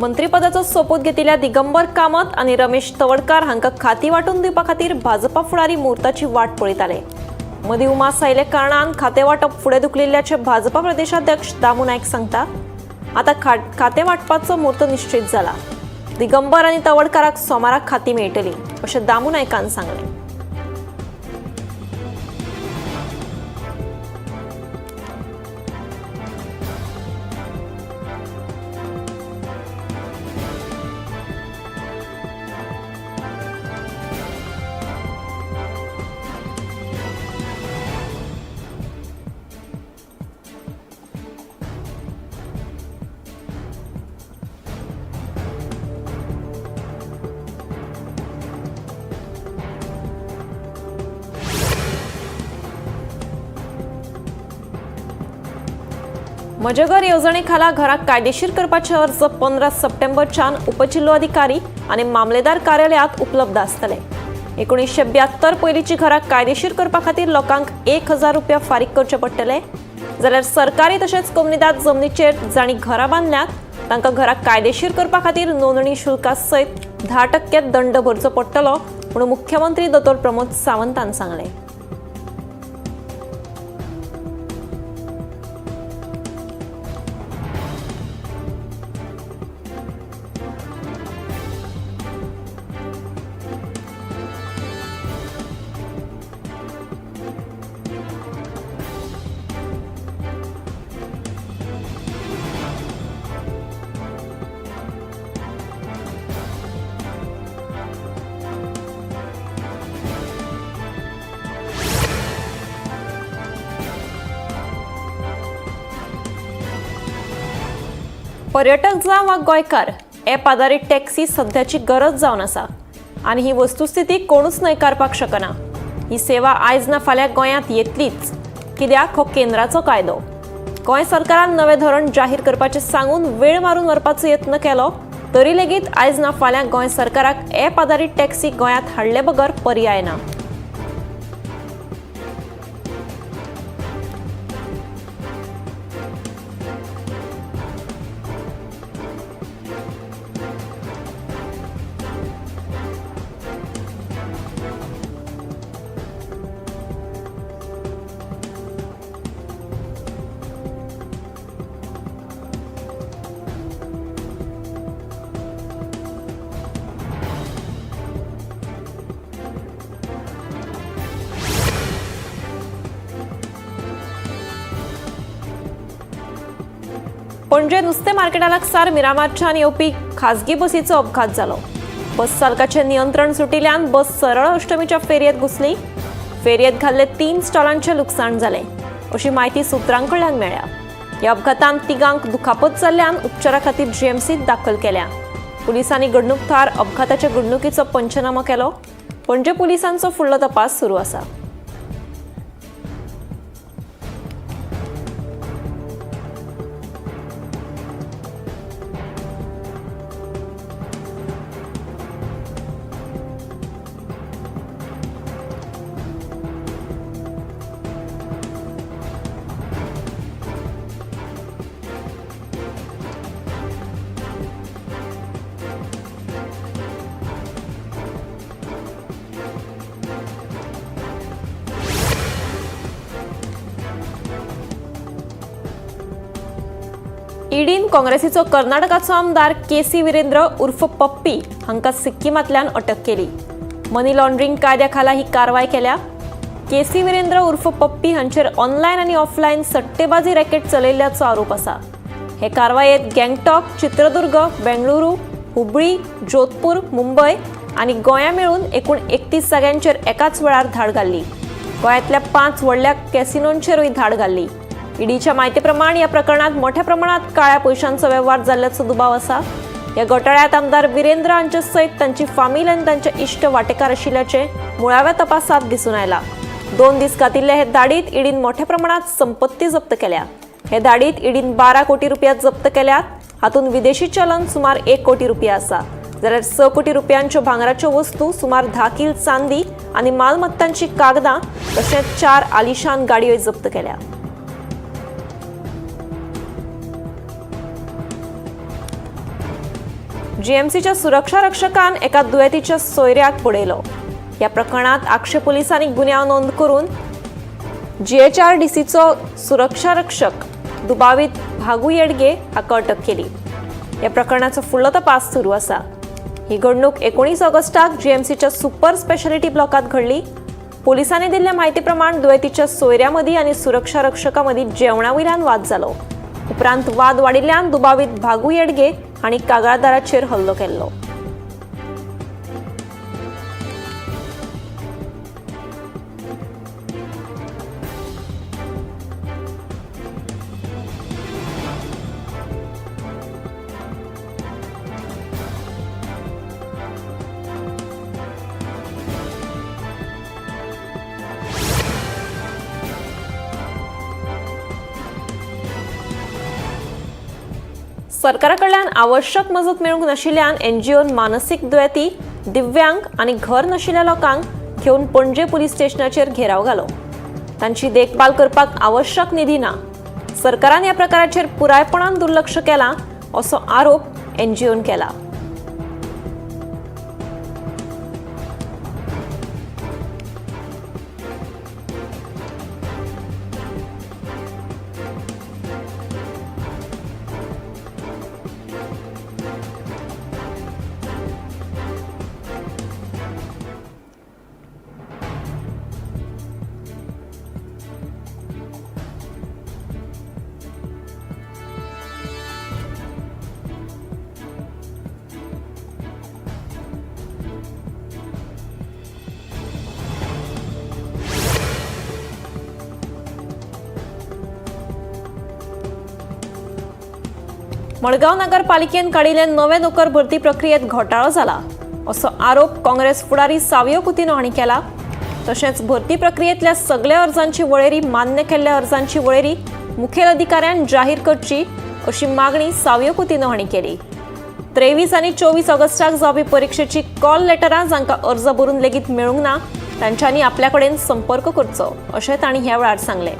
मंत्रीपदाचो सोपूत घेतिल्ल्या दिगंबर कामत आनी रमेश तवडकार हांकां खाती वांटून दिवपा खातीर भाजपा फुडारी मुहूर्ताची वाट पळयताले। मदीं उमास आयिल्ल्या कारणान खातें वांटप फुडें धुकलिल्ल्याचें भाजपा प्रदेशाध्यक्ष दामू नायक सांगता। आतां खातें वांटपाचो मुहूर्त निश्चित जाला। दिगंबर आनी तवडकाराक सोमाराक खाती मेळटली अशें दामू नायकान सांगलें। म्हजें घर येवजणे खाला घराक कायदेशीर करपाचे अर्ज 15 सप्टेंबरच्यान उपजिल्लोधिकारी आनी मामलेदार कार्यालयात उपलब्ध आसतले। 1972 पयलींची घरां कायदेशीर करपा खातीर लोकांक 1000 रुपया फारीक करचे पडटले। जाल्यार सरकारी तशेंच कोमुनिदाद जमनीचेर जांणी घरां बांदल्यात तांकां घरां कायदेशीर करपा खातीर नोंदणी शुल्का सयत 10% दंड भरचो पडटलो म्हणून मुख्यमंत्री दोतोर प्रमोद सावंतान सांगलें। पर्यटक जावं वा गोंयकार, ॲप आदारीत टॅक्सी सध्याची गरज जावन आसा आनी ही वस्तुस्थिती कोणूच न्हयकारपाक शकना। ही सेवा आयज ना फाल्यां गोंयांत येतलीच, कित्याक हो केंद्राचो कायदो। गोंय सरकारान नवें धोरण जाहीर करपाचें सांगून वेळ मारून व्हरपाचो यत्न केलो तरी लेगीत आयज ना फाल्यां गोंय सरकाराक ॲप आदारीत टॅक्सी गोंयांत हाडले बगर पर्याय ना। पणजे नुस्तें मार्केटा लागसार मिरामारच्यान येवपी खाजगी बसीचो अपघात जालो। बस चालकाचें नियंत्रण सुटिल्ल्यान बस सरळ अष्टमीच्या फेरयेंत घुसली। फेरयेंत घाल्ले 3 स्टॉलांचें लुकसाण जालें अशी म्हायती सुत्रां कडल्यान मेळ्ळ्या। ह्या अपघातांत तिगांक दुखापत जाल्ल्यान उपचारा खातीर जीएमसींत दाखल केल्या। पुलिसांनी घडणूक थळार अपघाताच्या घडणुकीचो पंचनामो केलो। पणजे पुलिसांचो फुडलो तपास सुरू आसा। ईडीन काँग्रेसीचो कर्नाटकाचो आमदार केसी विरेंद्र उर्फ पप्पी हांकां सिक्किमांतल्यान अटक केली। मनी लॉन्ड्रिंग कायद्या खाला ही कारवाय केल्या। केसी विरेंद्र उर्फ पप्पी हांचेर ऑनलायन आनी ऑफलायन सट्टेबाजी रॅकेट चलयल्ल्याचो आरोप आसा। हे कारवायेत गँगटॉक, चित्रदुर्ग, बेंगळुरू, हुबळी, जोधपूर, मुंबय आनी गोंया मेळून एकूण 31 जाग्यांचेर एकाच वेळार धाड घाल्ली। गोंयांतल्या 5 व्हडल्या कॅसिनोंचेरूय धाड घाल्ली। ईडीच्या म्हायती प्रमाण या प्रकरणात मोठ्या प्रमाणात काळ्या पैशांचो वेव्हार जाल्ल्याचो दुबाव आसा। या घोटाळ्यात आमदार विरेंद्र हांचे सयत तांची फामील आनी तांचे इश्ट वांटेकार आशिल्ल्याचें मुळाव्या तपासात दिसून आयला। 2 दीस घातिल्ले हे धाडीत ईडीन मोठ्या प्रमाणात संपत्ती जप्त केल्या। हे धाडीत ईडीन 12 कोटी रुपया जप्त केल्यात। हातूंत विदेशी चलन सुमार 1 कोटी रुपया आसा, जाल्यार 6 कोटी रुपयांच्यो भांगराच्यो वस्तू, सुमार 10 किल चांदी आनी मालमत्तांची कागदां तशेंच 4 आलिशान गाडयो जप्त केल्या। जीएमसीच्या सुरक्षा रक्षकान एका दुयेंतीच्या सोयऱ्याक बडयलो. ह्या प्रकरणात आक्षे पोलिसांनी गुन्यांव नोंद करून जीएचआरडीसीचो सुरक्षा रक्षक दुबावीत भागू येडगे हाका अटक केली. ह्या प्रकरणाचो फुडलो तपास सुरू आसा. ही घडणूक 19 ऑगस्टाक जीएमसीच्या सुपर स्पेशालिटी ब्लॉकात घडली. पोलिसांनी दिल्ल्या म्हायती प्रमाण दुयेंतीच्या सोयऱ्यामदीं आनी सुरक्षा रक्षकामदीं जेवणा वयल्यान वाद जालो. उपरांत वाद वाडिल्ल्यान दुबावीत भागू येडगे हांणी कागाळदाराचेर हल्लो केल्लो. सरकारा कडल्यान आवश्यक मजत मेळूंक नाशिल्ल्यान एनजीओन मानसीक दुयेंती, दिव्यांग आनी घर नाशिल्ल्या लोकांक घेवन पणजे पुलीस स्टेशनाचेर घेराव घालो. तांची देखभाल करपाक आवश्यक निधी ना. सरकारान ह्या प्रकाराचेर पुरायपणान दुर्लक्ष केलां असो आरोप एनजीओन केला. मडगांव नगरपालिकेन काडिल्ले नवे नोकर भरती प्रक्रियेत घोटाळो जाला असो आरोप काँग्रेस फुडारी सावियो कुतिन्हो हांणी केला. तशेंच भरती प्रक्रियेंतल्या सगल्या अर्जांची वळेरी मान्य केल्ल्या अर्जांची वळेरी मुखेल अधिकाऱ्यान जाहीर करची अशी मागणी सावियो कुतिन्हो हांणी केली. 23 आनी 24 ऑगस्टाक जावपी परिक्षेची कॉल लेटरां जांकां अर्ज भरून लेगीत मेळूंक ना तांच्यांनी आपल्या कडेन संपर्क करचो अशें तांणी ह्या वेळार सांगलें.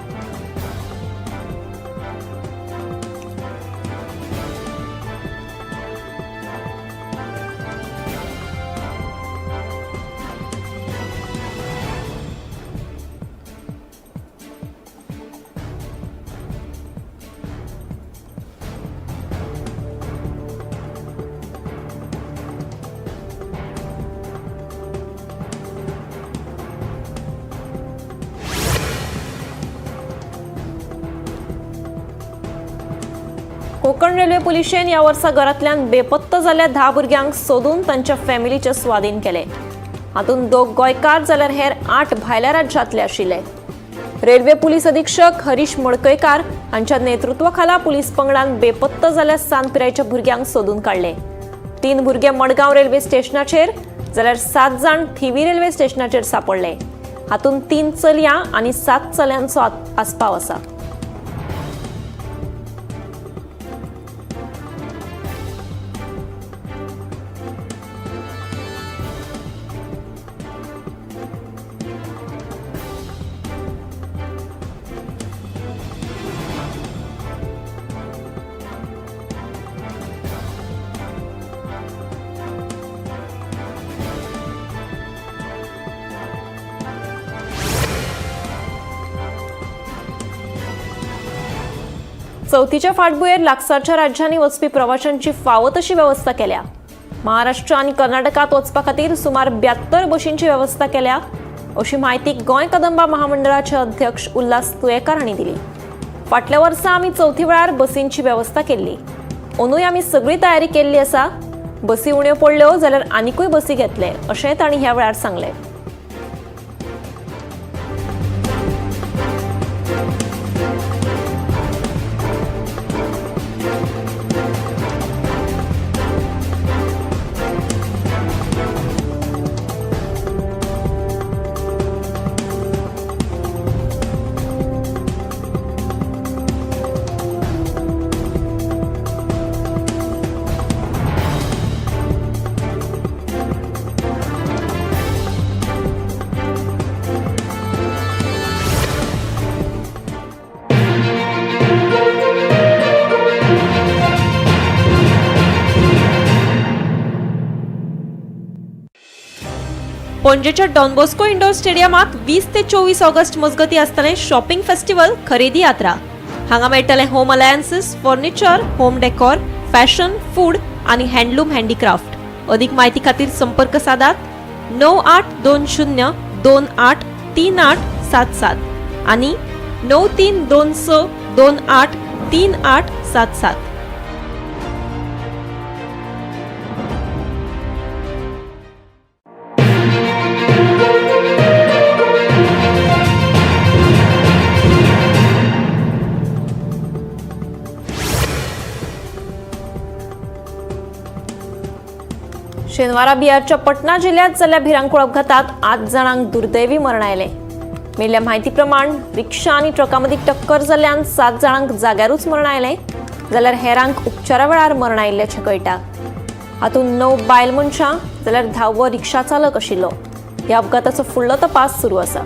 कोकण रेल्वे पुलिशेन ह्या वर्सा घरांतल्यान बेपत्ता जाल्ल्या 10 भुरग्यांक सोदून तांच्या फॅमिलीचे स्वाधीन केले. हातूंत 2 गोंयकार जाल्यार हेर 8 भायल्या राज्यांतले आशिल्ले. रेल्वे पुलीस अधीक्षक हरीश मडकयकार हांच्या नेतृत्वाखाला पुलीस पंगडान बेपत्ता जाल्ल्या 7 पिरायेच्या भुरग्यांक सोदून काडले. 3 भुरगे मडगांव रेल्वे स्टेशनाचेर जाल्यार 7 जाण थिवी रेल्वे स्टेशनाचेर सापडले. हातूंत 3 चलयां आनी 7 चल्यांचो आस्पाव आसा. चवथीच्या फाटभुंयेर लागसारच्या राज्यांनी वचपी प्रवाशांची फावो तशी वेवस्था केल्या. महाराष्ट्र आनी कर्नाटकांत वचपा खातीर सुमार 72 बशींची वेवस्था केल्या अशी म्हायती गोंय कदंबा महामंडळाचे अध्यक्ष उल्हास तुयेकार हांणी दिली. फाटल्या वर्सा आमी चवथी वेळार बसींची वेवस्था केल्ली. अंदूय आमी सगळी तयारी केल्ली आसा. बसी उण्यो पडल्यो जाल्यार आनिकूय बसी घेतले अशें तांणी ह्या वेळार सांगलें. पणजेच्या डॉन बॉस्को इंडोर स्टेडियमात 20 ते 24 ऑगस्ट मजगती आसतलें शॉपिंग फेस्टिवल खरेदी यात्रा. हांगा मेळटलें home appliances, furniture, home decor, fashion, food आनी हँडलूम हँडीक्राफ्ट. अधिक माहिती खातीर संपर्क सादात 9820 283877 आनी 9326 283877. शेनवारा बिहारच्या पटना जिल्ह्यात जाल्ल्या भिरांकूळ अपघातात 8 जाणांक दुर्दैवी मरण आयलें. मेल्ल्या म्हायती प्रमाण रिक्षा आनी ट्रका मदीं टक्कर जाल्ल्यान 7 जाणांक जाग्यारूच मरण आयलें, जाल्यार हेरांक उपचारा वेळार मरण आयिल्ल्याचें कळटा. हातूंत 9 बायल मनशां जाल्यार 10वो रिक्षा चालक आशिल्लो. ह्या अपघाताचो फुडलो तपास सुरू आसा.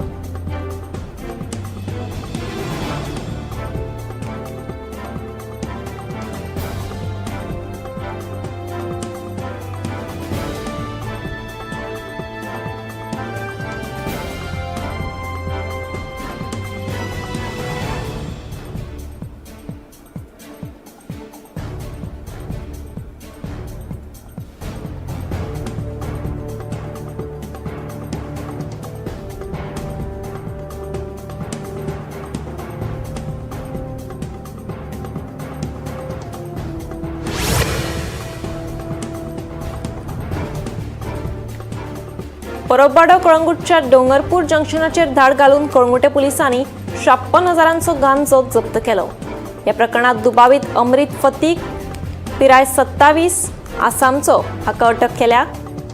परबवाडो कळंगूटच्या डोंगरपूर जंक्शनाचेर धाड घालून कळंगूटे पुलिसांनी 56 हजारांचो गांजो जप्त केलो. ह्या प्रकरणात दुबावीत अमृत फतीक पिराय 27 आसामचो हाका अटक केल्या.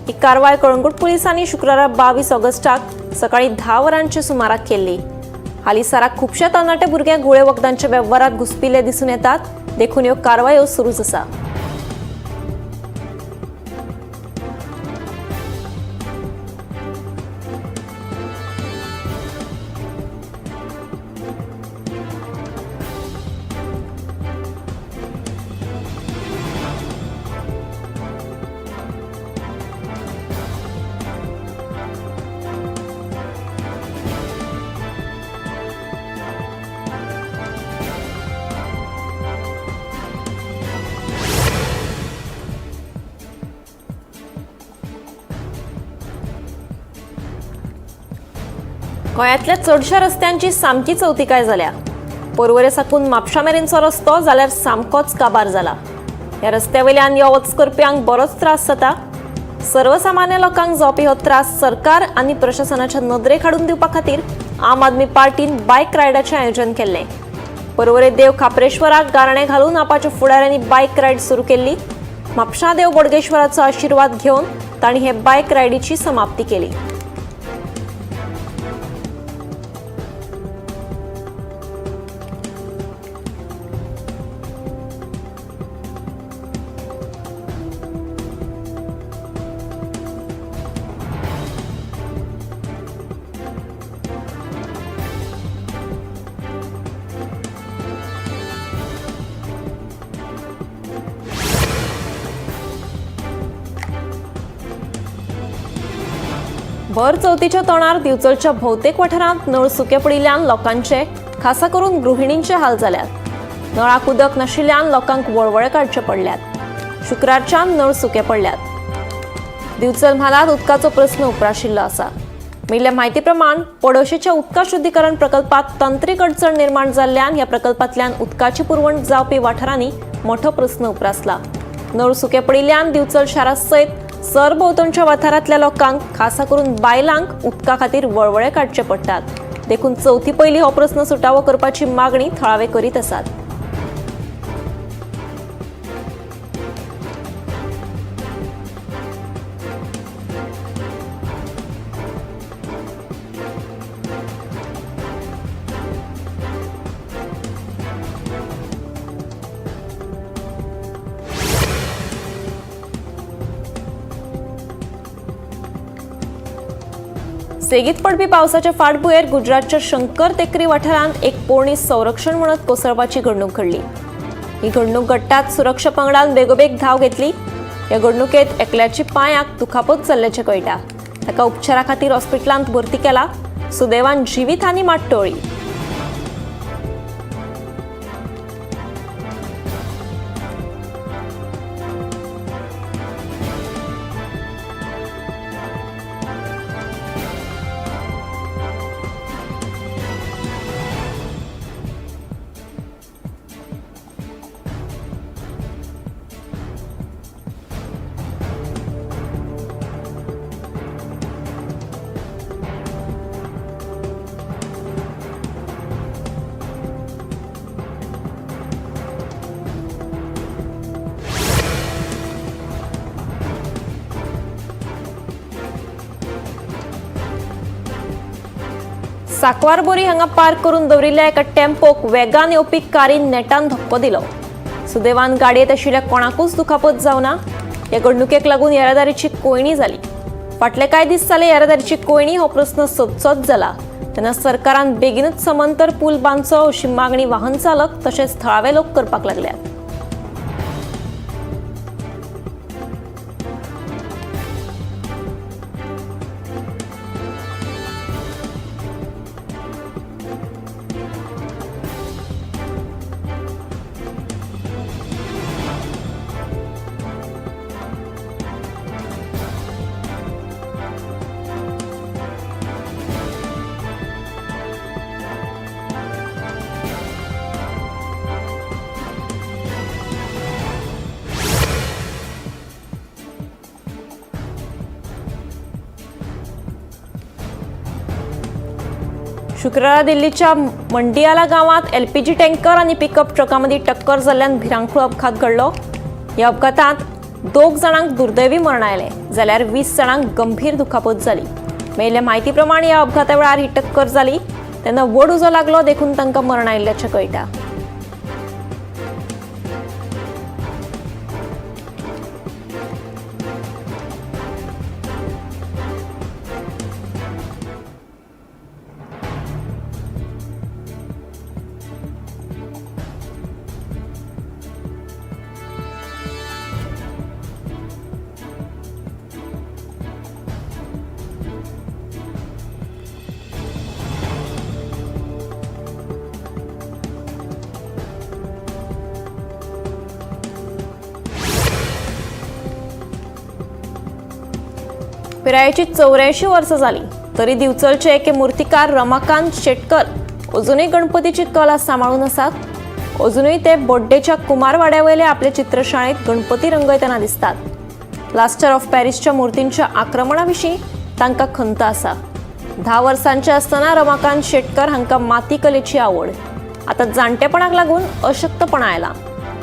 ही कारवाय कळंगूट पुलिसांनी शुक्रारा 22 ऑगस्टाक सकाळी 10 वरांच्या सुमाराक केल्ली. हालींसराक खुबश्या तरणाटे भुरगे घुंवळे वखदांच्या वेव्हारात घुसपिल्ले दिसून येतात, देखून ह्यो कारवायो सुरूच आसा. गोंयांतल्या चडश्या रस्त्यांची सामकी चवतिकाय जाल्या. पोरवरे साकून म्हापशा मेरेनचो रस्तो जाल्यार सामकोच काबार जाला. ह्या रस्त्या वयल्यान यो वच करप्यांक बरोच त्रास जाता. सर्वसामान्य लोकांक जावपी हो त्रास सरकार आनी प्रशासनाच्या नदरेक हाडून दिवपा खातीर आम आदमी पार्टीन बायक रायडाचें आयोजन केल्लें. पोरवरे देव खाप्रेश्वराक गाराणें घालून आपाच्या फुडाऱ्यांनी बायक रायड सुरू केल्ली. म्हापशा देव बोडगेश्वराचो आशिर्वाद घेवन तांणी हे बायक रायडीची समाप्ती केली. भर चवथीच्या तोंडार दिवचलच्या भोवतेक वाठारांत नळ सुके पडिल्ल्यान लोकांचे, खासा करून गृहिणींचे हाल जाल्यात. नळाक उदक नाशिल्ल्यान लोकांक वळवळे काडचे पडल्यात. शुक्रारच्यान नळ सुके पडल्यात. दिवचल म्हालांत उदकाचो प्रस्न उप्राशिल्लो आसा. मेळिल्ल्या म्हायती प्रमाण पडोशेच्या उदका शुद्धीकरण प्रकल्पात तंत्रीक अडचण निर्माण जाल्ल्यान ह्या प्रकल्पांतल्यान उदकाची पुरवण जावपी वाठारांनी मोठो प्रस्न उप्रासला. नळ सुके पडिल्ल्यान दिवचल शारा सयत सरभोंवतणच्या वाठारांतल्या लोकांक, खासा करून बायलांक उदका खातीर वळवळे काडचे पडटात. देखून चवथी पयलीं हो प्रस्न सुटावो करपाची मागणी थळावे करीत आसात. सेगीत पडपी पावसाच्या फाटभुंयेर गुजरातच्या शंकर टेकरी वाठारांत एक पोरणी संरक्षण म्हणत कोसळपाची घडणूक घडली. ही घडणूक घडटात सुरक्षा पंगडान बेगोबेग धांव घेतली. ह्या घडणुकेत एकल्याची पांयाक दुखापत जाल्ल्याचें कळटा. ताका उपचारा खातीर हॉस्पिटलांत भरती केला. सुदैवान जिवीतहानी मात टळ्ळी. साकवारबोरी हांगा पार्क करून दवरिल्ल्या एका टेम्पोक वेगान येवपी कारीन नेटान धपको दिलो. सुदैवान गाडयेंत आशिल्ल्या कोणाकूच दुखापत जावना. हे घडणुकेक लागून येरादारीची कोंयडी जाली. फाटले कांय दीस जाले येरादारीची कोंयडी हो प्रस्न सदचोच जाला. तेन्ना सरकारान बेगीनूच समांतर पूल बांदचो अशी मागणी वाहन चालक तशेंच थळावे लोक करपाक लागल्यात. शुक्रारा दिल्लीच्या मंडियाला गांवांत एलपीजी टँकर आनी पिकअप ट्रका मदीं टक्कर जाल्ल्यान भिरांकूळ अपघात घडलो. ह्या अपघातांत 2 जाणांक दुर्दैवी मरण आयलें जाल्यार 20 जाणांक गंभीर दुखापत जाली. मेळिल्ल्या म्हायती प्रमाण ह्या अपघाता वेळार ही टक्कर जाली तेन्ना व्हड उजो लागलो देखून तांकां मरण आयिल्ल्याचें कळटा. पिरायेची 84 वर्सां जाली तरी दिवचलचे एके मूर्तिकार रमाकांत शेटकर अजुनूय गणपतीची कला सांबाळून आसात. अजुनूय ते बोड्डेच्या कुमारवाड्यावयले आपले चित्रशाळेंत गणपती रंगयतना दिसतात. प्लास्टर ऑफ पॅरिसच्या मूर्तींच्या आक्रमणा विशीं तांकां खंत आसा. 10 वर्सांचे आसतना रमाकांत शेटकर हांकां माती कलेची आवड. आतां जाणटेपणाक लागून अशक्तपणा आयला,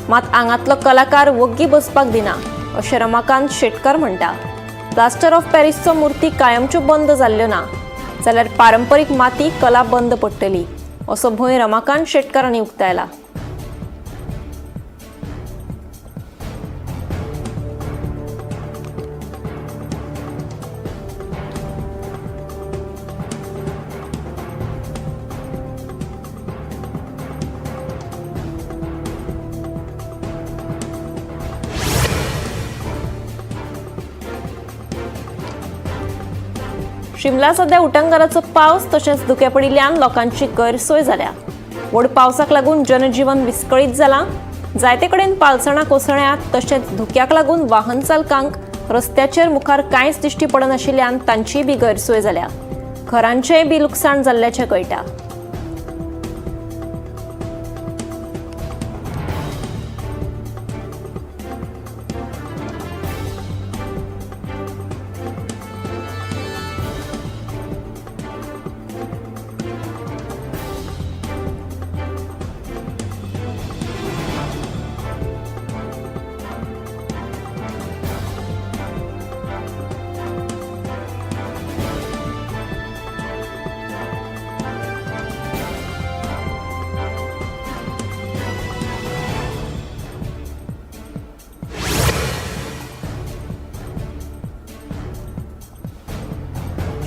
मात आंगांतलो कलाकार वग्गी बसपाक दिना अशें रमाकांत शेटकर म्हणटा. प्लास्टर ऑफ पॅरिसचो मूर्ती कायमच्यो बंद जाल्ल्यो ना जाल्यार पारंपरीक माती कला बंद पडटली असो भंय रमाकांत शेटकारांनी उक्तायला. शिमला सध्या उटंगाराचो पावस तशेंच धुकें पडिल्ल्यान लोकांची गैरसोय जाल्या. व्हड पावसाक लागून जनजीवन विस्कळीत जालां. जायते कडेन पालसणां कोसळ्यांत तशेंच धुक्याक लागून वाहन चालकांक रस्त्याचेर मुखार कांयच दिश्टी पडनाशिल्ल्यान तांचीय बी गैरसोय जाल्या. घरांचेंय बी लुकसाण जाल्ल्याचें कळटा.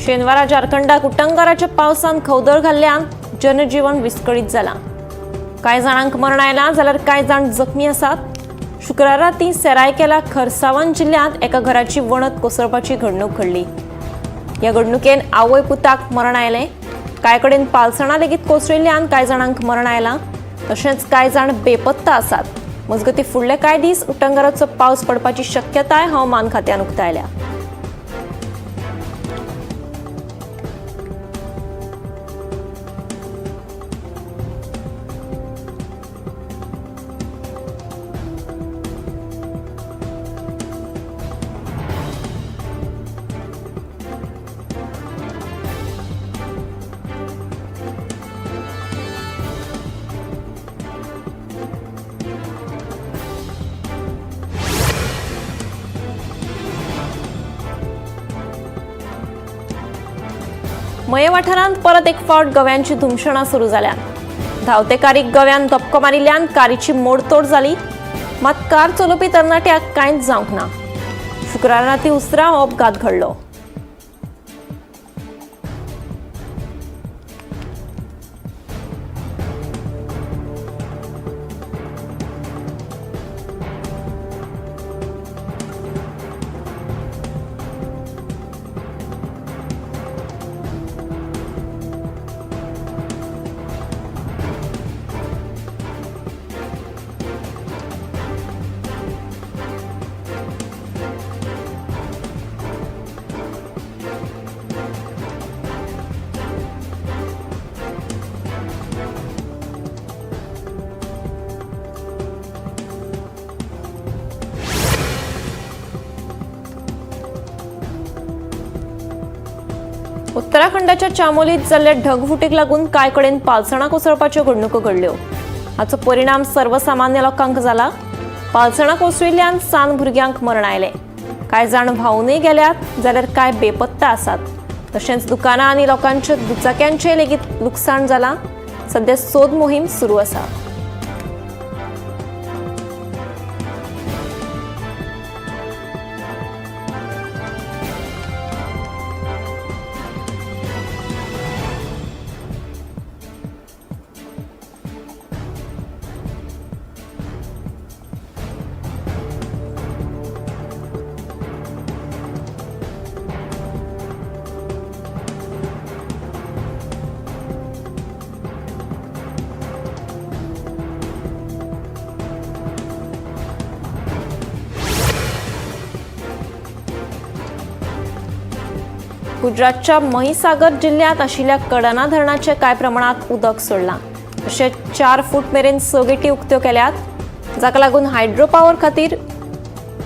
शेनवारा झारखंडाक उटंगाराच्या पावसान खवदळ घाल्ल्यान जनजीवन विस्कळीत जालां. कांय जाणांक मरण आयलां जाल्यार कांय जाण जखमी आसात. शुक्रारा ती सेरायकेला खरसावन जिल्ल्यांत एका घराची वणत कोसळपाची घडणूक घडली. ह्या घडणुकेन आवय पुताक मरण आयलें. कांय कडेन पालसणां लेगीत कोसळिल्ल्यान कांय जाणांक मरण आयलां, तशेंच कांय जाण बेपत्ता आसात. मजगतीं फुडले कांय दीस उटंगाराचो पावस पडपाची शक्यताय हवामान खात्यान उक्तायल्या. मये वाठारांत परत एक फावट गव्यांची धुमशणां सुरू जाल्यात. धांवते कारीक गव्यान धपको मारिल्ल्यान कारीची मोडतोड जाली, मात कार चलोवपी तरणाट्याक कांयच जावंक ना. शुक्रारा राती उसरां हो अपघात घडलो. उत्तराखंडाच्या चामोलीत जाल्ल्या ढगफुटीक लागून कांय कडेन पालसणां कोसळपाच्यो घडणुको घडल्यो. हाचो परिणाम सर्वसामान्य लोकांक जाला. पालसणां कोसळिल्ल्यान सान भुरग्यांक मरण आयलें. कांय जाण व्हांवूनय गेल्यात जाल्यार कांय बेपत्ता आसात. तशेंच दुकानां आनी लोकांच्या दुचाक्यांचें लेगीत लुकसाण जालां. सद्या सोद मोहीम सुरू आसा. गुजरातच्या महिसागर जिल्ह्यात आशिल्ल्या कडना धरणाचे कांय प्रमाणात उदक सोडलां. तशेंच 4 फूट मेरेन 6 गेटी उक्त्यो केल्यात, जाका लागून हायड्रो पावर खातीर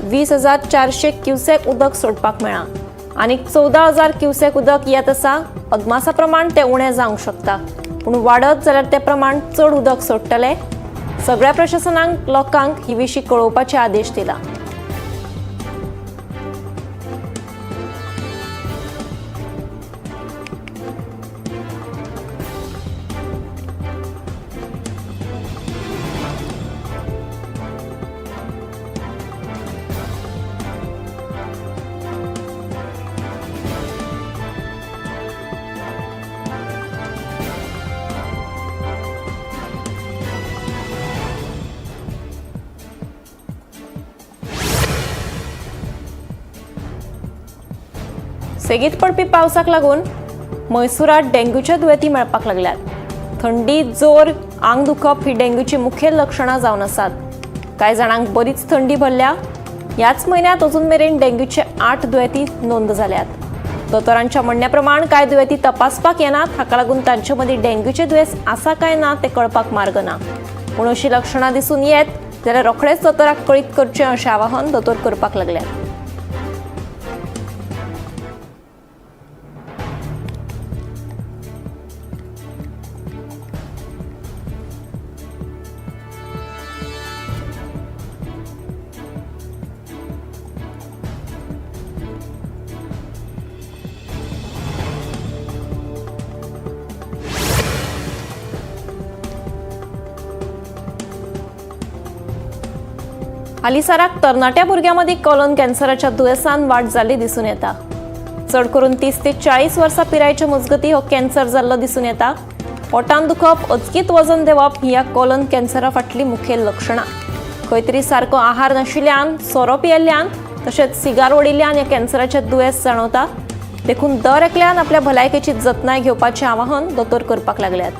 20,400 क्युसेक उदक सोडपाक मेळ्ळां. आनीक 14,000 क्युसेक उदक येत आसा. अदमासा प्रमाण तें उणें जावंक शकता, पूण वाडत जाल्यार ते प्रमाण चड उदक सोडटले. सगळ्या प्रशासनांक लोकांक ही विशीं कळोवपाचे आदेश दिला. सेगीत पडपी पावसाक लागून म्हैसूरात डेंग्यूच्या दुयेंती मेळपाक लागल्यात. थंडी, जोर, आंग दुखप ही डेंग्यूची मुखेल लक्षणां जावन आसात. कांय जाणांक बरीच थंडी भरल्या. ह्याच म्हयन्यांत अजून मेरेन डेंग्यूचे 8 दुयेंती नोंद जाल्यात. दोतोरांच्या म्हणण्या प्रमाण कांय दुयेंती तपासपाक येनात, हाका लागून तांचे मदीं डेंग्यूचे दुयेंस आसा काय ना तें कळपाक मार्ग ना. पूण अशी लक्षणां दिसून येत जाल्यार रोखडेच दोतोराक कळीत करचें अशें आवाहन दोतोर करपाक लागल्यात. हालींसराक तरणाट्या भुरग्यां मदीं कोलन कॅन्सराच्या दुयेंसान वाड जाल्ली दिसून येता. चड करून 30 ते 40 वर्सां पिरायेच्या मजगतीं हो कॅन्सर जाल्लो दिसून येता. पोटान दुखप, अचकीत वजन देंवप ही ह्या कोलन कॅन्सरा फाटलीं मुखेल लक्षणां. खंय तरी सारको आहार नाशिल्ल्यान, सोरो पियेल्ल्यान तशेंच सिगार ओडिल्ल्यान ह्या कॅन्सराचें दुयेंस जाणवता. देखून दर एकल्यान आपल्या भलायकेची जतनाय घेवपाचें आवाहन दोतोर करपाक लागल्यात.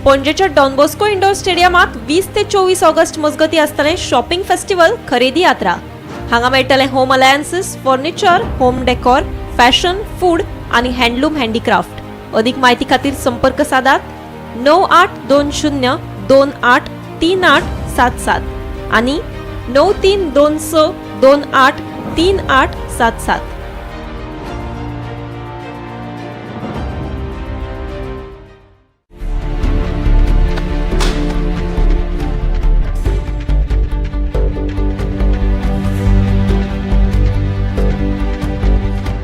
पणजेच्या डॉन बॉस्को इंडोर स्टेडियमात 20 ते 24 ऑगस्ट मजगती आसतलें शॉपिंग फेस्टिवल खरेदी यात्रा. हांगा मेळटलें home appliances, furniture, home decor, fashion, food आनी हँडलूम हँडीक्राफ्ट. अधिक माहिती खातीर संपर्क सादात 9820 283877 आनी 9326 283877.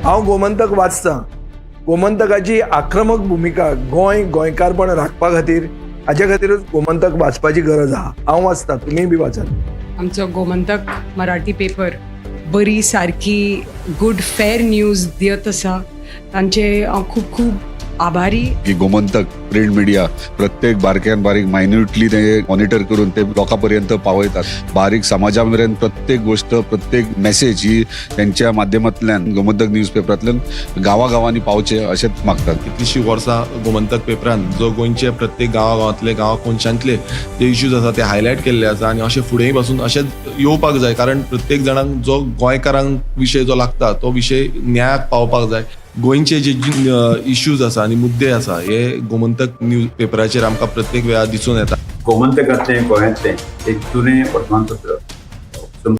हांव गोमंतक वाचतां. गोमंतकाची आक्रमक भुमिका गोंय गोंयकारपण राखपा खातीर, हाजे खातीरूच गोमंतक वाचपाची गरज आहा. हांव वाचतां, तुमीय बी वाचात. आमचो गोमंतक मराठी पेपर बरी सारकी गुड फेर न्यूज दियत आसा. तांचे हांव खूब खूब आभारी. की गोमंतक प्रिंट मिडिया प्रत्येक बारक्यान बारीक मायन्युटली ते मॉनिटर करून ते लोकां पर्यंत पावयतात. बारीक समाजा मेरेन प्रत्येक गोष्ट, प्रत्येक मेसेज ही त्यांच्या माध्यमांतल्यान गोमंतक न्यूज पेपरांतल्यान गांवागांवांनी पावचे अशेंच मागतात. कितलीशीं वर्सां गोमंतक पेपरान जो गोंयचे प्रत्येक गांवागांवांतले, गांवा कोनशांतले जे इश्यूज आसा ते हायलायट केल्ले आसा आनी अशें फुडेंय पासून अशेंच येवपाक जाय, कारण प्रत्येक जाणांक जो गोंयकारांक विशय जो लागता तो विशय न्यायाक पावपाक जाय. गोंयचे जे इश्यूज आसा आनी मुद्दे आसा हे गोमंतक न्यूज पेपराचेर आमकां प्रत्येक वेळार दिसून येता. गोमंतकातलें गोंयांतलें एक जुनें वर्तमानपत्र.